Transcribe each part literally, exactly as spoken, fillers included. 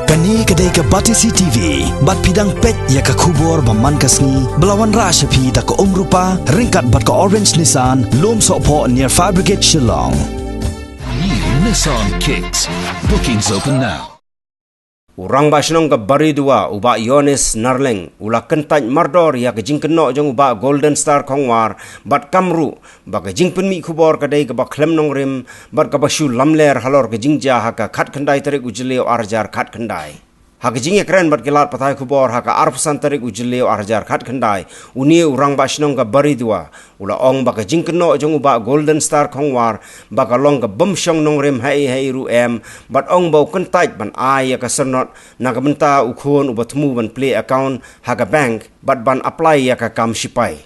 Kane ka dei ka Batesi T V, bad phi dang peit ïa ka khubor ba man ka sngi, ba la wanrah sha phi da ka Umrupa, ryngkat bad ka Orange Nissan, Lum Sohphoh near Fire Brigade Shillong. New Nissan Kicks. Bookings open now. U Rangbah Shnong ka Baridua, u Bah Yonis Narleng, u la kyntait mardor ïa ka jingkynnoh jong u Bah Golden Star Khongwar, bad kam ruh ba ka jingpynmih khubor ka dei kaba khlem nongrim, bad kaba shu lamler halor ka jingjia ha ka khatkhyndai tarik u Jylliew arhajar khatkhyndai. Ha ka jingïakren bad ki lad pathai khubor ha ka arphew san tarik u Jylliew arhajar khatkhyndai, une u Rangbah Shnong ka Baridua u la ong ba ka jingkynnoh jong u Bah Golden Star Khongwar ba ka long ka bym shong nongrim haei haei ruh em, bad ong ba u kyntait ban ai ïa ka syrnod na ka bynta u khun uba thmu ban plie account ha ka bank bad ban apply ïa ka kam shipai.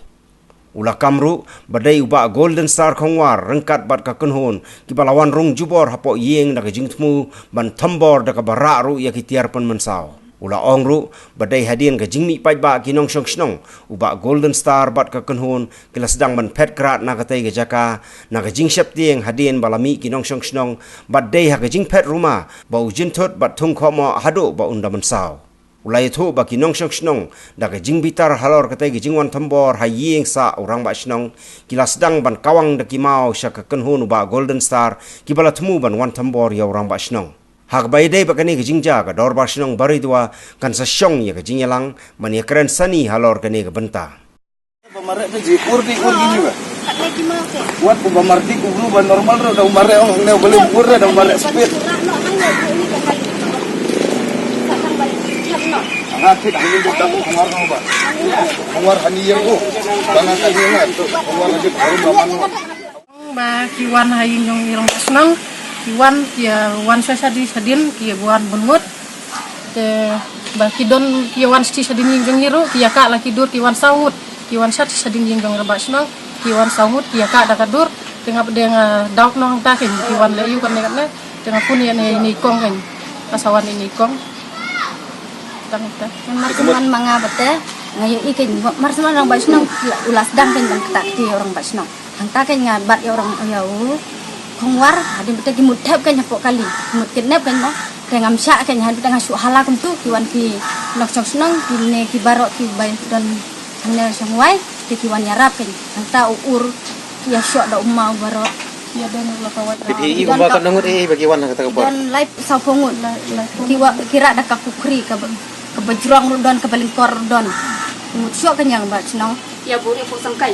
U la kam ruh ba dei u Bah Golden Star Khongwar ryngkat bad ka kynhun kiba la wan rung jubor hapoh ïing da ka jingthmu ban thombor da kaba rah ruh ïa ki tiar pynmynsaw. U la ong ruh ba dei hadien ka jingmih paidbah ki nongshong shnong, u Bah Golden Star bad ka kynhun ki la sdang ban phet krad na katei ka jaka, na ka jingsheptieng hadien ba la mih ki nongshong shnong, bad dei ha ka jingphet ruma ba u jynthut bad thung khohmoh haduh ba un da mynsaw. U la ïathuh ba ki nongshong shnong, da ka jingbitar halor katei ka jingwan thombor ha ïing sah u Rangbah Shnong, ki la sdang ban kawang da ki maw sha ka kynhun u Bah Golden Star kiba la thmu ban wan thombor ïa u Rangbah Shnong. Ha kaba ïadei bad kane ka jingjia, ka Dorbar Shnong Baridua kan sa shong ïa ka jingïalang ban ïakren sani halor kane ka bynta. Ba mareh te ji kur di kur gini ba. Wat ku ba marti ku bru ba normal ro da mareh ong ne bele kur da mareh speed. Anga thik hangi du ta khongwar ko ba. Khongwar hani yang ko. Bana ka ni na to khongwar ni baru ba man. Ba ki wan ha ïing jong i Rangbah Shnong, ki wan, ki ïa wan sha shadi shadien, ki ïa wan bun ngut. Te ba ki don, ki ïa wan shati shadien ïing jong i ruh, ki ïa kah la ki dur, ki wan saw ngut, ki wan shati shadien ïing jong i Rangbah Shnong, ki wan saw ngut, ki ïa kah da ka dur, te nga pdeng, ah, daw noh hangta kein, ki wan la ïu kane kane, te nga pun ïa ne ine i kong kein, ka sa wan ine i kong. Tang ta. Mar sman ma nga bate, nga ïohi kein, mar sman Rangbah Shnong, u la sdang kein ban ktah kti ïa u Rangbah Shnong. Hangta kein nga bat ïa u Rang, ïa u Khongwar, hadien bate ki mut thep kein hapoh kali, ki mut kidnap kein mo. Te ngam shah kein hadien bate nga shu hala kumtu, ki wan ki nongshong shnong, kine ki baroh ki ba don hangne shong wai, te ki wan ïarap kein. Hangta u ur, ki ïa shoh da u maw baroh. Ïa don la ka wat. Te phi i kumba katno ngut ei ba ki wan ha kata ka por? Don lai saw phew ngut. Ki wa, ki rah da ka pukhri kaba, kaba jrong ruh don, kaba lyngkor ruh don. Ngut shoh kein ïa Rangbah Shnong. Ïa buri pu sangkai.